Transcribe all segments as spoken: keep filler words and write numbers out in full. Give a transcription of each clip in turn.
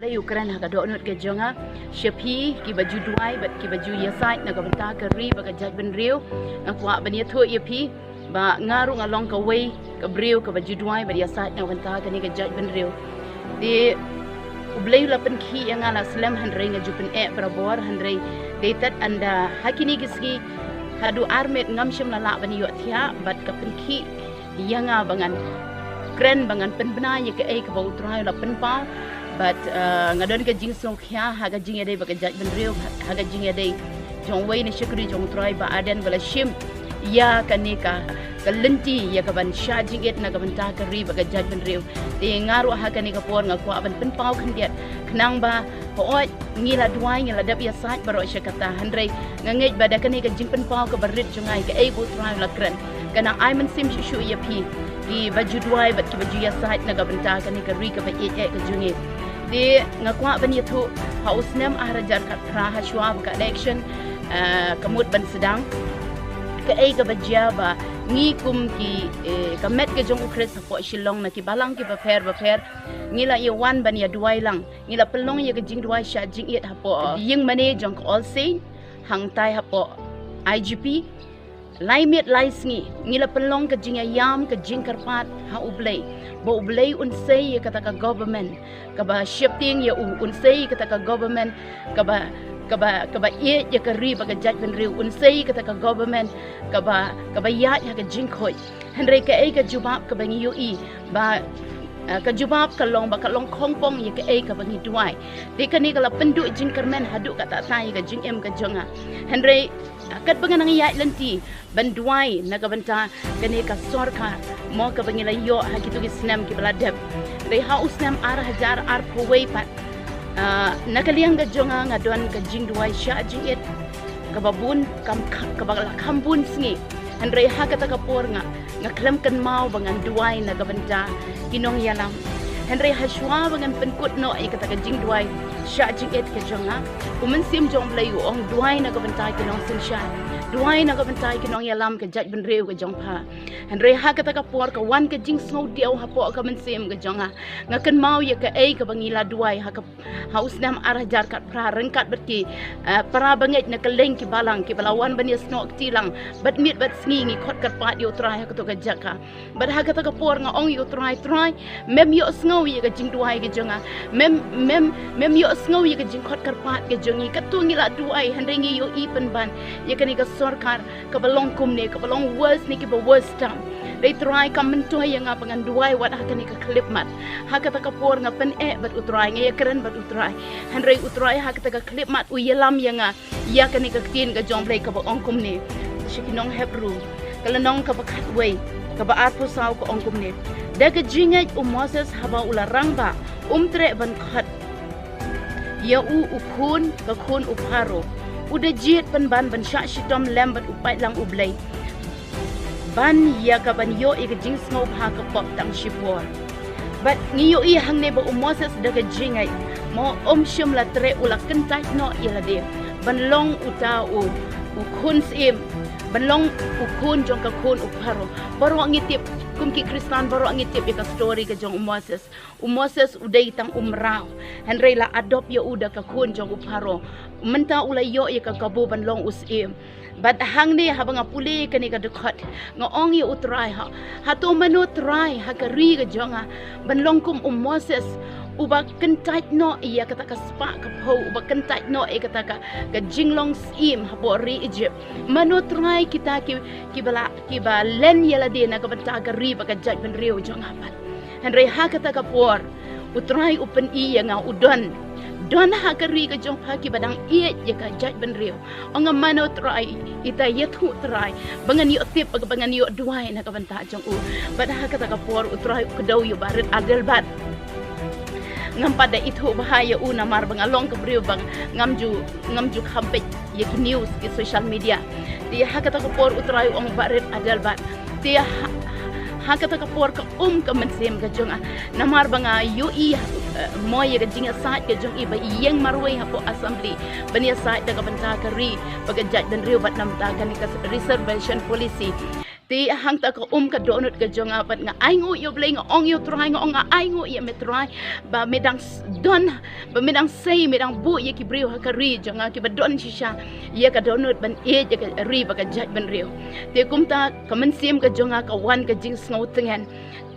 Ïa u kren ha ka dohnud ka jong nga, sha phi kiba ju duwai bad kiba ju ïasaid na ka bynta ka ri bad ka jaitbynriew, nga kwah ban ïathuh ïa phi ba nga ruh nga long kawei ka briew kaba ju duwai bad ïasaid na ka bynta kane ka jaitbynriew. Te U Blei u la pynkhih ïa nga la slem, hynrei nga ju pyneh barabor, hynrei dei tat ynda ha kine ki sngi haduh ar miet ngam shym la lah ban ïohthiah, bad ka pynkhih ïa nga ba ngan kren, ba ngan pynbna ïa kaei kaba U Trai u la pynpaw. Bad, eh, nga don ka jingsngewkhia ha ka jingïadei bad ka jaitbynriew, ha ka jingïadei jong uwei na shakri jong U Trai, Bah Ardent, ba la shim ïa kane ka, ka lynti ïa kaban shah jingit na ka bynta ka ri bad ka jaitbynriew. Te nga ruh ha kane ka por nga kwah ban pynpaw khyndiat, khnang ba, hooid, ngi la duwai, ngi la dep ïasaid baroh shi katta, hynrei nga ngeit ba da kane ka jingpynpaw kaba rit jong nga ïa kaei ba U Trai u la kren, kan nang ai mynsiem shuh shuh ïa phi kiba ju duwai bad kiba ju ïasaid na ka bynta kane ka ri kaba ïeit eh ka jong ngi. Te nga kwah ban ïathuh, ha u snem ar hajar khatphra, ha shuwa ba ka election, eh, ka mut ban sdang, kaei kaba jia ba ngi kum ki, eh, ka met ka jong U Khrist hapoh Shillong na ki balang kiba pher bapher, ngi la ïa wan ban ïa duwai lang. Ngi la pynlong ïa ka jingduwai shah jingit hapoh ïing mane jong ka All Saint, hangtai hapoh I G P. Lai miet lai sngi ngi la pynlong ka jingïaïam, ka jingkyrpad ha U Blei, ba U Blei un sei ïa kata ka government kaba sheptieng ïa u, un sei ïa kata ka government kaba, kaba, kaba ïeit ïa ka ri bad ka jaitbynriew, un sei ïa kata ka government kaba, kaba ïaid ha ka jingkhuid. Hynrei kaei ka jubab kaba ngi ïohi ba, eh, ka jubab ka long ba ka long khongpong ïa kaei kaba ngi duwai. Te kane ka la pynduh jingkyrmen haduh katta ïa ka jingim ka jong nga. Hynrei, eh, katba nga nang ïaid lynti ban duwai na ka bynta kane ka sorkar, mo, kaba ngi la ïoh ha kito ki snem kiba la dep. Hynrei ha u snem ar hajar arphew wei pat, ah, na ka liang ka jong nga nga don ka jingduwai shah jingit kaba bun, kam, kaba la kham bun sngi. Hynrei ha kata ka por nga, nga khlem kynmaw ba ngan duwai na ka bynta ki nongïalam. Hynrei ha shuwa ba ngan pynkut noh ïa kata ka jingduwai shah jingit ka jong nga, U Mynsiem jong U Blei u ong, duwai na ka bynta ki nongsynshar, duwai na ka bynta ki nongïalam ka jaitbynriew ka jong pha. Hynrei ha kata ka por ka wan ka jingsngewdiaw hapoh ka mynsiem ka jong nga. Nga kynmaw ïa kaei kaba ngi la duwai ha ka, ha u snem ar hajar khatphra ryngkat bad ki, eh, para bangeit na kylleng ki balang kiba la wan ban ïasnoh kti lang bad miet bad sngi, ngi khot kyrpad ïa U Trai ha kato ka jaka. Bad ha kata ka por nga ong ïa U Trai, Trai, mem ïohsngew ïa ka jingduwai ka jong nga. Mem, mem, mem ïohsngew ïa ka jingkhot kyrpad ka jong ngi. Katto ngi la duwai, hynrei ngi ïohi pynban ïa kane ka sorkar kaba long kumne, kaba long worse ne kiba worse tam. Dei Trai, kam myntoi ïa nga ba ngan duwai wat ha kane ka khyllipmat. Ha kata ka por nga pyneh bad U Trai, nga ïakren bad U Trai. Hynrei U Trai ha kata ka khyllipmat u ïalam ïa nga ïa kane ka ktien ka jong U Blei kaba ong kumne. Sha ki nong Hebru, ka lynnong kaba khatwei, kaba arphew saw ka ong kumne. Da ka jingngeit u Moses haba u la rangbah, um treh ban khot ïa u u khun, ka khun u Pharaoh. U da jied pynban ban shah shitom lem bad u paidlang U Blei, ban ïa kaban ïoh ïa ka jingsngewbha ka pop tang shipor. Bad ngi ïohi hangne ba u Moses da ka jingngeit, mo, um shym la treh, u la kyntait noh ïa lade ban long uta u, u khun syiem, ban long u khun jong ka khun u Pharaoh. Baroh ngi tip, kum ki Khristan baroh ngi tip ïa ka story ka jong u Moses. U Moses u dei tang u mraw, hynrei la adopt ïa u da ka khun jong u Pharaoh. Mynta u la ïoh ïa ka kabu ban long u syiem. Bad hangne haba nga pule kane ka dkhot, nga ong ïa U Trai, ha, hato mano Trai ha ka ri ka jong nga ban long kum u Moses, uba kyntait noh ïa kata ka spah ka phew, uba kyntait noh ïa kata ka, ka jinglong syiem hapoh ri Egypt. Mano Trai kita ki, kiba la, kiba len ïa lade na ka bynta ka ri bad ka jaitbynriew jong nga pat. Hynrei ha kata ka por U Trai u pyni ïa nga, u don, don ha ka ri ka jong pha kiba dang ïeit ïa ka jaitbynriew. Ong nga, mano Trai, ita ïathuh Trai ba ngan ïoh tip, ba ngan ïoh duwai na ka bynta jong u. Bad ha kata ka por U Trai u kdew ïa u Bah Rit Adelbert. Ngam pat da ithuh bha ïa u namar ba nga long ka briew ba ngam ju, ngam ju kham peit ïa ki news, ki social media. Te ha kata ka por U Trai u ong, Bah Rit Adelbert. Te ha, ha kata ka por ka um ka mynsiem ka jong nga, namar ba nga ïohi, eh, mo, ïa ka jingïasaid ka jong i ba i ïeng marwei hapoh assembly ban ïasaid da ka bynta ka ri bad ka jaitbynriew bad na ka bynta kane ka reservation policy. Te hangta ka um ka dohnud ka jong nga, bad nga ainguh ïa U Blei, nga ong ïa U Trai, nga ong nga ainguh ïa me Trai, ba me dang s- don, ba me dang sei, me dang buh ïa ki briew ha ka ri jong nga kiba don shisha ïa ka dohnud ban ïeit ïa ka ri bad ka jaitbynriew. Te kumta ka mynsiem ka jong nga ka wan ka jingsngew tngen.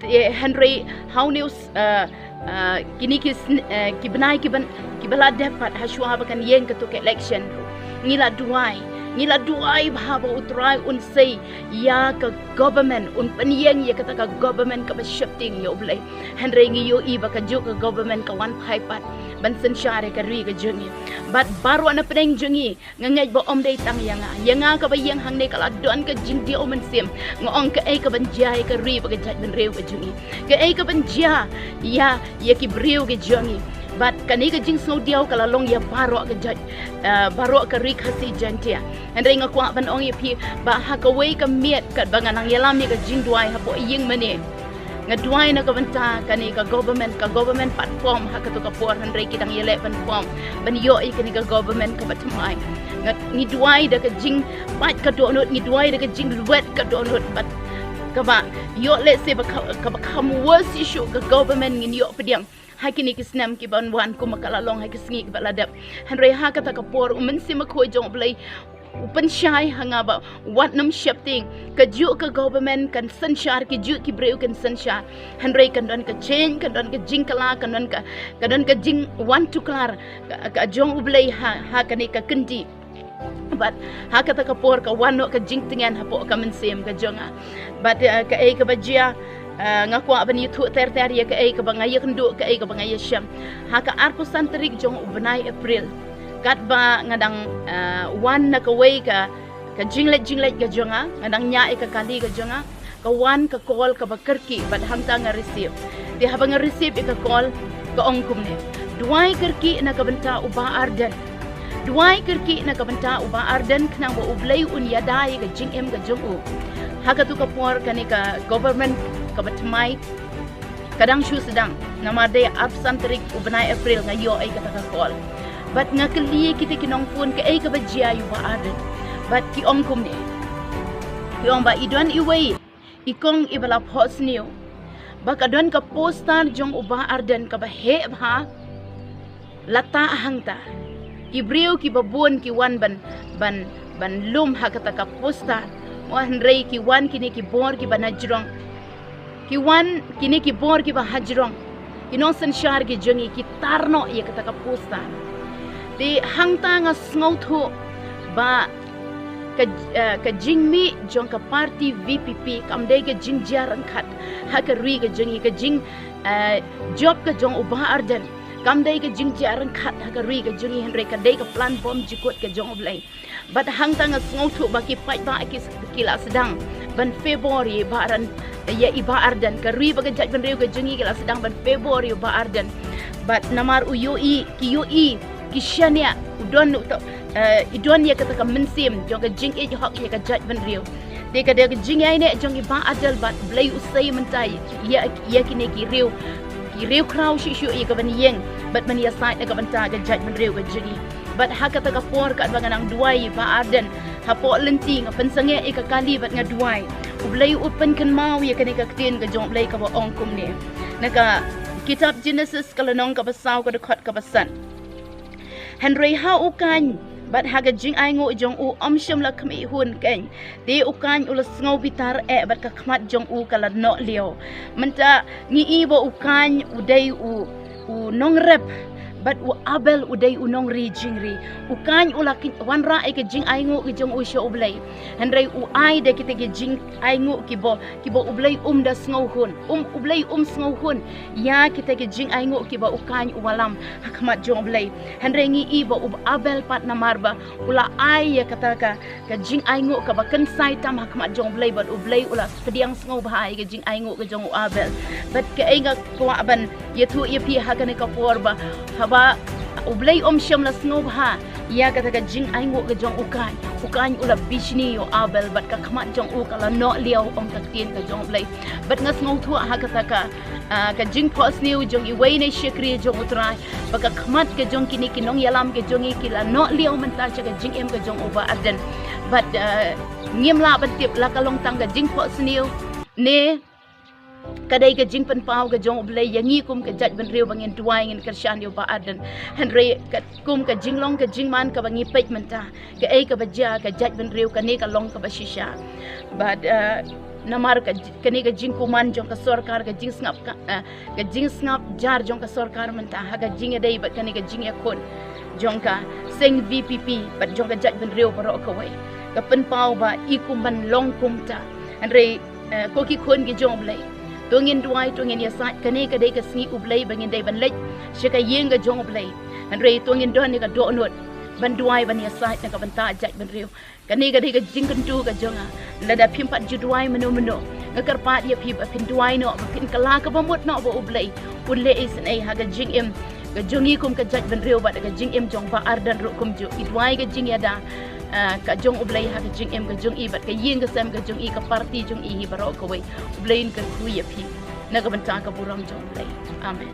Te hynrei ha une u s- uh, uh, kine ki sn- uh, ki bnai ki ban- kiba la dep pat hashwa ba kan ïeng kato ka election ruh, ngi la duwai, ngi la duwai bha ba U Trai un sei ïa ka government, un pynïeng ïa kata ka government kaba sheptieng ïa U Blei. Hynrei ngi ïohi ba kajuh ka government ka wan phai pat ban synshar ïa ka ri ka jong ngi. Bad baroh na pdeng jong ngi, nga ngeit ba ym dei tang ïa nga, ïa nga kaba ïeng hangne ka la don ka jingdiaw mynsiem. Nga ong kaei kaban jia ïa ka ri bad ka jaitbynriew ka jong ngi, kaei kaban jia ïa, ïa ki briew ki jong ngi. Bad kane ka jingsngewdiaw ka la long ïa baroh ka jait, uh, baroh ka ri Khasi Jaiñtia. Hynrei nga kwah ban ong ïa phi ba ha kawei ka miet katba nga nang ïalam ïa ka jingduwai hapoh ïing mane, nga duwai na ka bynta kane ka government, ka government pat form ha kato ka por, hynrei ki dang ïaleh ban form, ban ïoh ïa kane ka government kaba thymmai. Nga- ngi duwai da ka jingpait ka dohnud, ngi duwai da ka jinglwet ka dohnud, bad kaba ïoh lehse ba ka- kaba kham worse issue ka government ngin ïoh pdiang ha kine ki snem kiban wan, kumba ka la long ha ki sngi kiba la dep. Hynrei ha kata ka por u Mynsiem Bakhuid jong U Blei u pynshai ha nga ba wat nym sheptieng, kajuh ka government kan synshar, kajuh ki briew kan synshar. Hynrei kan don ka change, kan don ka jingkylla, kan don ka, kan don ka jingwan tuklar ka, ka jong U Blei ha, ha kane ka kyndit. Bad ha kata ka por ka wan noh ka jingtngen hapoh ka mynsiem ka jong nga. Bad, eh, kaei kaba jia, eh, nga kwah ban ïathuh ter ter ïa kaei kaba nga ïakynduh, kaei kaba nga ïashem. Ha ka arphew san tarik jong u bnai April, katba nga dang, eh, wan na kawei ka, ka jingleit jingleit ka jong nga, nga dang ñiah ïa ka kali ka jong nga, ka wan ka call kaba kyrkieh, bad hangta nga receive. Te haba nga receive ïa ka call, ka ong kumne: Duwai kyrkieh na ka bynta u Bah Ardent. Duwai kyrkieh na ka bynta u Bah Ardent khnang ba U Blei un ïada ïa ka jingim ka jong u. Ha kato ka por kane ka government kaba thymmai ka dang shu sdang, namar dei arphew san tarik u bnai April nga ïoh ïa kata ka call. Bad nga kylli ïa kita ki nongphone kaei kaba jia ïa u Bah Ardent. Bad ki ong kumne, ki ong ba i don iwei i kong iba la phohsniew ba ka don ka poster jong u Bah Ardent kaba heh bha la tah hangta. Ki briew kiba bun ki wan ban, ban, ban lum ha kata ka poster. Mo, hynrei ki wan kine ki bor kiba na jrong. Ki wan kine ki bor kiba ha jrong, ki nongsynshar ki jong ngi, ki tar noh ïa kata ka poster. Te hangta nga sngewthuh ba ka, eh, ka jingmih jong ka party V P P kam dei ka jingjia ryngkat ha ka ri ka jong ngi, ka jing, eh, jop ka jong u Bah Ardent kam dei ka jingjia ryngkat ha ka ri ka jong ngi, hynrei ka dei ka plan bom jukut ka jong U Blei. Bad hangta nga sngewthuh ba ki paidbah ki, ki la sdang ban favour ïa i Bah Ardent, ïa i Bah Ardent, ka ri bad ka jaitbynriew ka jong ngi ki la sdang ban favour ïa u Bah Ardent. Bad namar u ïohi, ki ïohi, ki shaniah, u don u to, eh, i don ïa kata ka mynsiem jong ka jingïeit hok ïa ka jaitbynriew. Te ka dei ka jingïaineh jong i Bah Ardent bad U Blei u sei mynta ïa, ïa kine ki riew, ki riew khraw shuh shuh ïa ka ban ïeng bad ban ïasaid na ka bynta ka jaitbynriew ka jong ngi. Bad ha kata ka por katba nga nang duwai ïa i Bah Ardent, hapoh lynti nga pynsangeh ïa ka kali bad nga duwai. U Blei u pynkynmaw ïa kane ka ktien ka jong U Blei kaba ong kumne, na ka kitab Genesis ka lynnong kaba saw, ka dkhot kaba san: Hynrei ha u Kain bad ha ka jingainguh jong u ym shym la khmih hun keiñ. Te u Kain u la sngew bitar eh bad ka khmat jong u ka la noh liaw. Mynta ngi i ba u Kain u dei u, u nongrep, bad u Abel u dei u nongri jingri. U Kain u la ki- wanrah ïa ka jingainguh ka jong u sha U Blei, hynrei u ai da kita ki jingainguh kiba, kiba U Blei um da sngew hun. Um, U Blei um sngew hun ïa kita ki jingainguh kiba u Kain u wallam ha khmat jong U Blei. Hynrei ngi i ba u Abel pat namar ba u la ai ïa kata ka, ka jingainguh kaba kynsai tam ha khmat jong U Blei bad U Blei u la pdiang sngewbha ïa ka jingainguh ka jong u Abel. Bad kaei nga kwah ban ïathuh ïa phi ha kane ka por ba haba U Blei um shym la sngewbha ïa kata ka jingainguh ka jong u Kain, u Kain u la bishni ïa u Abel bad ka khmat jong u ka la noh liaw, ong ka ktien ka jong U Blei. Bad nga sngewthuh ha kata ka, ah, ka jingphohsniew jong iwei na i shakri jong U Trai ba ka khmat ka jong kine ki nongïalam ka jong ngi ki la noh liaw mynta sha ka jingim ka jong u Bah Ardent. Bad uh, ngim lah ban tip la ka long tang ka jingphohsniew ne ka dei ka jingpynpaw ka jong U Blei ïa ngi kum ka jaitbynriew ba ngin duwai ngin kyrshan ïa u Bah Ardent. Hynrei kum ka jinglong ka jingman kaba ngi peit mynta, kaei kaba jia ka jaitbynriew, kane ka long kaba shisha. Bad uh, namar kane ka jingkuman jong ka sorkar, ka jingsngap ka, uh, ka jingsngap jar jong ka sorkar mynta ha ka jingïadei bad kane ka jingïakhun jong ka seng VPP bad jong ka jaitbynriew baroh kawei, ka pynpaw ba i kum ban long kumta. Hynrei uh, ko ki khun ki jong U Blei, to ngin duwai, to ngin ïasaid. Kane ka dei ka sngi U Blei ba ngin dei ban leit sha ka ïing ka jong U Blei. Hynrei to ngin don ïa ka dohnud ban duwai ban ïasaid na ka bynta jaitbynriew. Kane ka dei ka jingkyntu ka jong nga. Lada phim pat ju duwai mynno mynno, nga kyrpad ïa phi ba phin duwai noh, ba phin kylla kaba mut noh ba U Blei un leh isynei ha ka jingim ka jong i kum ka jaitbynriew bad ka jingim jong Bah Ardent ruh kumjuh. I duwai ka jingïada uh, ka jong U Blei ha ka jingim ka jong i bad ka ïing ka sem ka jong i, ka party jong i hi baroh kawei. U Blei un kyrkhu ïa phi na ka bynta ka burom jong U Blei. Amen.